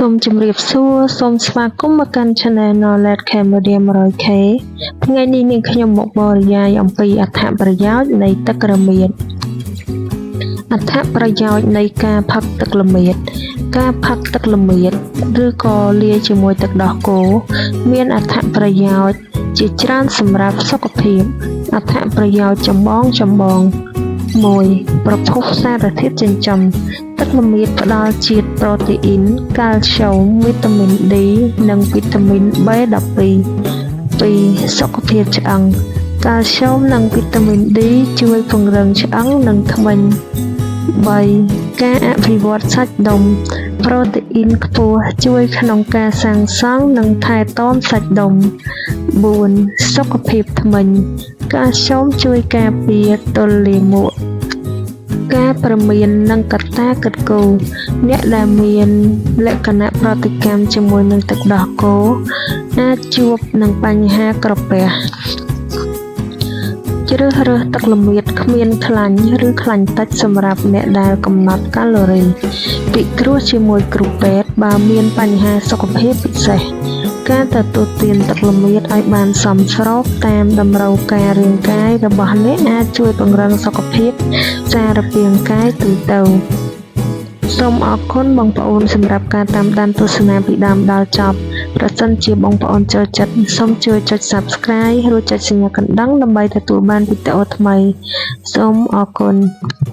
សូមជម្រាបសួរសូមស្វាគមន៍មកកាន់ Channel Knowledge Cambodia 100K ថ្ងៃនេះនាងខ្ញុំមកបរិយាយអំពីអត្ថប្រយោជន៍នៃទឹករមៀតអត្ថប្រយោជន៍នៃការផឹកទឹកល្មៀតការផឹកទឹកល្មៀតឬក៏លាយជាមួយទឹកដោះគោមានអត្ថប្រយោជន៍ជាច្រើនសម្រាប់សុខភាពអត្ថប្រយោជន៍ចម្បងចម្បង1ប្រភពសារធាតុចិញ្ចឹមទឹកល្មៀតផ្ដល់ជាតិប្រូតេអ៊ីនកាល់ស្យូមវីតាមីន D និងវីតាមីន B12 2សុខភាពឆ្អឹងកាល់ស្យូមនិងវីតាមីន D ជួយពង្រឹងឆ្អឹងនិងធ្មេញ3ការអភិវឌ្ឍសាច់ដុំប្រូតេអ៊ីនខ្ពស់ជួយក្នុងការសាងសង់និងថែទាំសាច់ដុំ4សុខភាពធ្មេញកាល់ស្យូមជួយការពារទល់លាមកការព្រមាននិងកត្តាគិតគូរអ្នកដែលមានលក្ខណៈប្រតិកម្មជាមួយនឹងទឹកដោះគោអាចជួបនឹងបញ្ហាក្រពះជ្រើសរើសទឹកល្មៀតគ្មានខ្លាញ់ឬខ្លាញ់តិចសម្រាប់អ្នកដែលកំណត់កាឡូរីពិគ្រោះជាមួយគ្រូពេទ្យបើមានបញ្ហាសុខភាពពិសេសការទទួលទានទឹកល្មៀតឲ្យបានសមស្របតាមតម្រូវការរាងកាយរបស់អ្នកអាចជួយពង្រឹងសុខភាពសារពាង្គកាយទូទៅសូមអរគុណបងប្អូនសម្រាប់ការតាមដានទស្សនាពីដើមដល់ចប់ប្រសិនជាបងប្អូនចូលចិត្តសូមជួយចុច Subscribe រួចចុចសញ្ញាកណ្ដឹងដើម្បីទទួលបានវីដេអូថ្មីសូមអរគុណ។